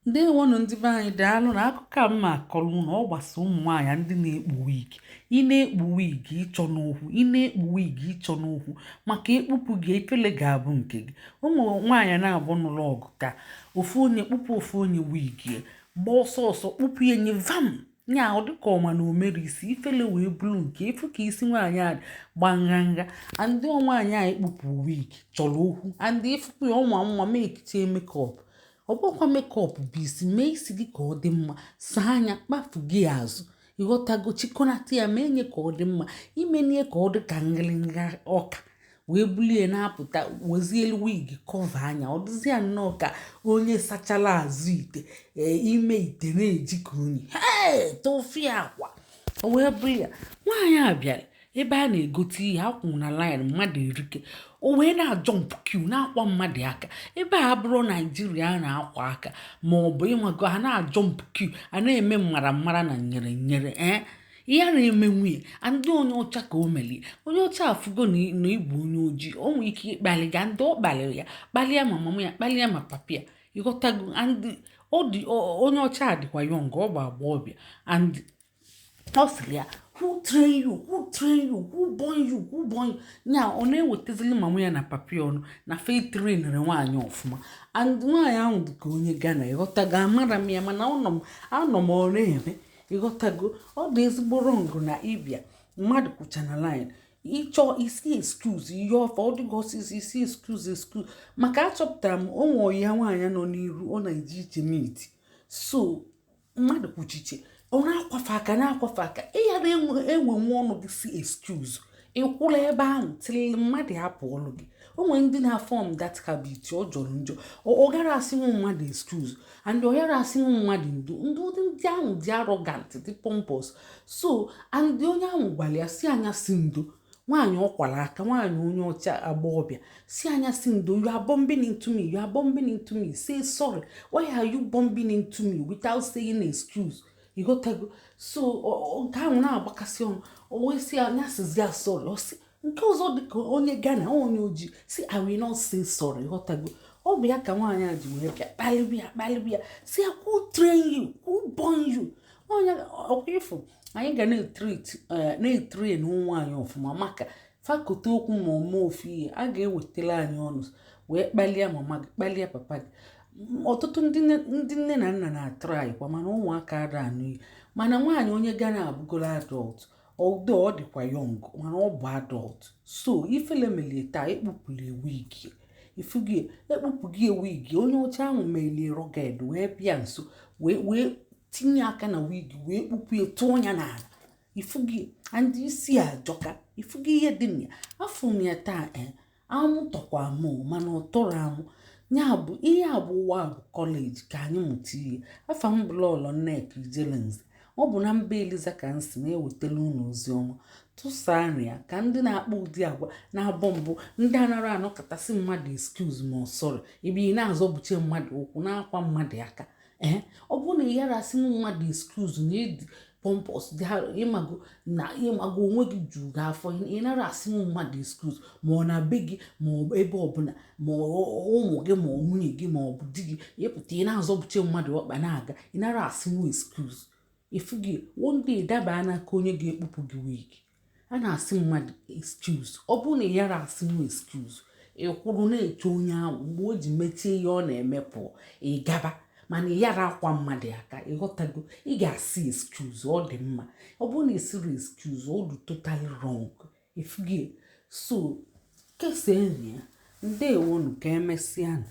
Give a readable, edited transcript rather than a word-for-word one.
Ndewonụ ndị be anyị, daalụ na akụkọ a m ma akọrọ unu. Ọ gbasa ụmụ nwaanyị ndị na-ekpu wig. Ị na-ekpu wig, ịchọ n'okwu. Ị na-ekpu wig, ịchọ n'okwu, maka ekpupụ gị, efele ga-abụ nke gị. Ụmụ nwaanyị na-abụ nụrụ ọgụ taa. Ofu onye kpụpụ ofu onye wig ya, gba ọsọ ọsọ kpụpụ ya nye vam nya. Ọ dịka ọma na omere isi ifele wee bụrụ nke efu ka isi nwaanyị a gba nganga. Ndị nwaanyị a ekpupụ wig chọrọ okwu. Andị ịfụkwu ya, ọnwa nwa ma ekiche makeup. Ọ bụkwa makeup bụ isi. Mee isi gị ka ọ dị mma, saa anya, kpafu gị azụ, ịghọtago? Chịkọnata ya, ma enye ka ọ dị mma, imenie ka ọ dị ka ngịlịnga ọka, wee bulie na-apụta, wezielu wig cover anya. Ọ dịzịa nnọọ ka onye sachala azụ ite, ee, ime ite na-eji ka unyi. Hee, tụfịa akwa! O wee bụrụ ya, nwaanyị a bịara ebe a na-egote ihe, akwụ na line, mmadụ erike. O wee na-ajump queue, na-akwa mmadụ aka. Ebe a bụrụ Naijiria, a na-akwa aka ma ọ bụ ịnwago a na-ajump queue, a na-eme mmara mmara na nyere nyere. Ee, ihe a na-eme nwunye ndị onye ọcha ka o melie. Onye ọcha afụgo na ịbụ onye ojii, o nwere ike ịkpali gị. Ndị ọ kpaliri ya, kpalịa ma mama ya, kpalịa ma papa ya, ịghọtago? And ọ dị onye ọcha dịkwa young, ọ bụ agbọghọbịa. And ọ sịrị ya, "Who train you? Who train you? Who born you? Who born you?" Nya ọ na-ewetazili mama ya na papa ya ọnụ na fe trainere nwaanyị ọfụma. And nwaanyị ahụ dị ka onye Ghana, ịghọtago? Amara m ya, mana anọ m ọ na-eme, ịghọtago? Ọ dị ezigbo wrong na ịbịa, mmadụ kwụcha na line, ịchọ isi excuse ihe ọfa, ọ dịghị ọsịsọ isi excuse, excuse. Maka achọpụtara m onwe ya, nwaanyị nọ n'iru, ọ na-eji iche meet so mmadụ kwuchiche, ọ na-akwafe aka, na-akwafe aka. Ịghara enwe nwa ọnụ gị si excuse, ịkwụla ebe ahụ tilili mmadụ hapụ ọlụ gị. O nwere ndị na-aform that habit, ọ jọrọ njọ. Ọ gara asị nwa mmadụ excuse, and ọ yara asị nwa mmadụ ndo ndị. Ụdị ndị ahụ dị arrogant, dị pompous. So and onye ahụ gwara ya si anya si ndo. Nwaanyị ọ kwara aka, nwaanyị onye ọcha, agbọghọbịa, si anya si ndo. "You are bumping into me. You are bumping into me. Say sorry. Why are you bumping into me without saying excuse?" Ịghọtago? So nke ahụ na-agbakasị ọnụ. O wee sị anya sizi ya sorry. Ọ sị nke ọzọ dịka onye Ghana, onye ojii, si, "I will not say sorry." Ịghọtago? Ọ bụ ya ka nwaanyị a ji wee bịa kpalịbịa ya, kpalịbịa ya, si ya, "Who train you? Who born you?" Onye ọkwa ịfụ anyị ga na-etreat, na-etrain nwaanyị ọfụma, maka fakote okwu ma ọma ofu ihe a ga-ewetara anyị ọnụ wee kpalie mama gị, kpalie papa gị. Ọtụtụ ndị nne na nna na-atry kwa, mana ụmụaka ada anụ ihe. Mana nwaanyị onye Ghana abụgoro adult, although ọ dịkwa young, mana ọ bụ adult. So ifele melie taa, ekpupụrụ wig. Ifugi ekpupụ gị wig, onye ọcha ahụ melie rugged, wee bịa nso, wee tinye aka na wig, wee kpupụ ya, tụọ ya n'ala. Ifugi ndị isi ajọka. Ifugi ihe dị na ya, afọ m ya taa. Ee, amụ tọkwa amụ, mana ọ tọrọ amụ. Ya bụ ihe a bụ ụwa bụ college ka anyị mụta ihe. Afa m bụ Lọlọ Nneka Ijelenze. Ọ bụ na mba Eliza ka m si na-ewetara unu ozi ọma. Tụsaa ya ka ndị na-akpọ ụdị agwa na-abọ mbụ, ndị anara anọkọtasị mmadụ excuse ma ọ sọrọ ebe ị na-azọbuche mmadụ ụkwụ, na-akwa mmadụ aka. Ee, ọ bụrụ na ị yara asị mmadụ excuse na ịdị pompous dị, ịmago na ịmago onwe gị juru gị afọ, ị nara asị mmadụ excuse, ma ọ na be gị, ma ọ ebe ọbụla, ma ụmụ gị, ma ọ nwunye gị, ma ọ bụ di gị, ịpụta, ị na-azọbuche mmadụ ọkpa na-aga, ị nara asị nwa excuse. Ifu gị, one day daba n'aka onye ga-ekpupụ gị wig. A na-asị mmadụ excuse. Ọ bụrụ na ị yara asị nwa excuse, ị kwụrụ na-eche onye ahụ mgbe o ji mechie ihe ọ na-eme pụọ, ị gaba. Mana ị yara akwa mmadụ aka, ịghọtago? Ị ga-asị excuse, ọ dị mma. Ọ bụrụ na ị sịrị excuse, ọ dị totally wrong. Ifugi so kesaa enyi ya. Ndewonu, ka emesịa.